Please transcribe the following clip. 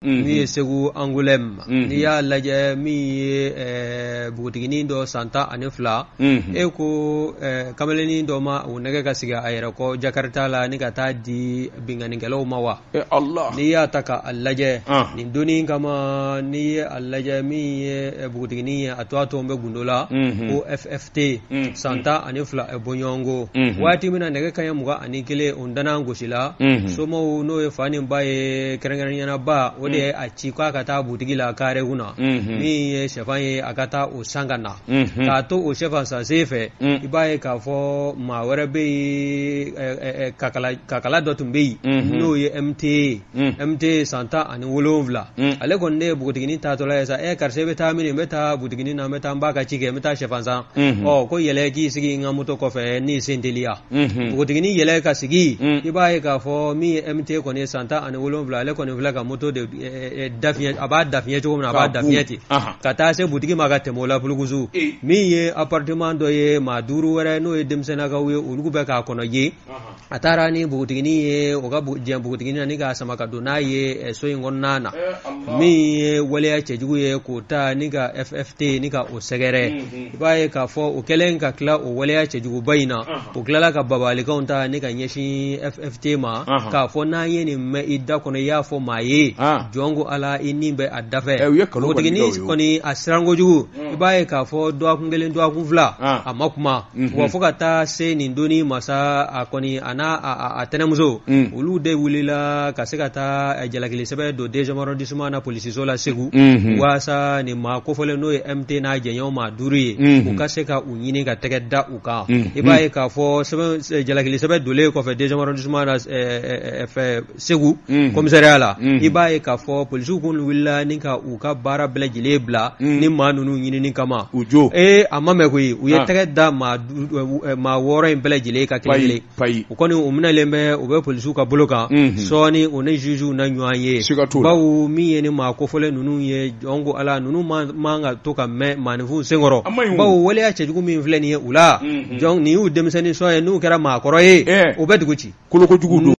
Min ye Segu Angoulême, n'i y'a lajɛ min ye npogotiginin dɔ san 12, e ko kamalennin dɔ ma o nɛgɛ ka sigi a yɛrɛ kɔ Jakarta la ni ka taa di binkannikɛlaw ma wa? N'i y'a ta k'a lajɛ nin doni kama, n'i ye a lajɛ min ye npogotiginin ye, a tɔgɔ tun bɛ gundo la ko FFT, san 12 bɔɲɔgɔnko. Waati min na nɛgɛ kanɲɛ 21 o dana gosila, somaw n'o ye fa ni ba ye, kɛrɛnkɛrɛnnenya ba, o de ye a ci k'a ka taa butigi la kare kunna, min ye sɛfan ye, a ka taa o san ka na. K'a to o sɛfan san sen fɛ, i b'a ye k'a fɔ maa wɛrɛ bɛ yen, kakala dɔ tun bɛ yen n'o ye MT ye, MT san 17. Ale kɔni ne ye npogotiginin taatɔla ye sa. E karisa, i bɛ taa min? N bɛ taa butiginin na, n bɛ taa n ba ka ci kɛ, n bɛ taa sɛfan san. Ɔ ko yɛlɛ k'i sigi n ka moto kɔfɛ n'i sen teliya. Npogotiginin yɛlɛ ka sigi, i b'a ye k'a fɔ min ye MT kɔni ye san 17, ale kɔni filɛ ka moto de dafiɲɛ, a b'a dafiɲɛ cogo min na, a b'a dafiɲɛ ten ka taa se butigi ma ka tɛmɛ o la pulukusu. Min ye appartement dɔ ye, maa duuru wɛrɛ n'o ye denmisɛnnakaw ye, olu bɛ k'a kɔnɔ yen. A taara ni npogotiginin ye, o ka jɛ npogotiginin na ni k'a sama ka don n'a ye so in kɔnɔna na. Min ye waleya cɛjugu ye k'o ta ni ka FFT ni ka o sɛgɛrɛ, i b'a ye k'a fɔ o kɛlen ka tila o waleya cɛjuguba in na, o tilala ka babalikanw ta ni ka ɲɛsin FFT ma k'a fɔ n'an ye nin mɛn i da kɔnɔ, i y'a fɔ maa ye, jɔn ko Ala, i ni bɛ a dafɛ. Npogotiginin kɔni a siran kojugu, i b'a ye k'a fɔ dɔgɔkun kelen, dɔgɔkun fila, a ma kuma wa fo ka taa se nin doni masa. A kɔni a n'a a tɛnɛmuso, olu de wulila ka se ka taa jalakili sɛbɛn don deuxième arrondissement na polisiso la Segu, waasa nin maa kofɔlen n'o ye MT n'a jɛɲɔgɔn maa duuru ye, u ka se ka u ɲini ka tɛgɛ da u kan. I b'a ye k'a fɔ sɛbɛn jalakili sɛbɛn donlen kɔfɛ deuxième arrondissement na fɛ Segu commissariat la, i b'a ye k'a fɔ polisiw kun wulila ni ka u ka baara bɛɛ lajɛlen bila ni maa ninnu ɲinini kama. U jo ee, a ma mɛn koyi, u ye tɛgɛ da maa 6 in bɛɛ lajɛlen kan kelen kelen. U kɔni u minɛlen bɛ, u bɛ polisiw ka bolo kan. Sɔɔni u ni jugew na ɲɔgɔn ye, bawo min ye ni maa kofɔlen ninnu ye, jɔn ko Ala, ninnu man ka to ka mɛn maaninfinw senkɔrɔ, bawo waleya cɛjugu min filɛ nin ye u la, jɔn nin y'u denmisɛnnin sɔn ye, n'u kɛra maakɔrɔ ye, u bɛ dugu ci. Kolokojugu don.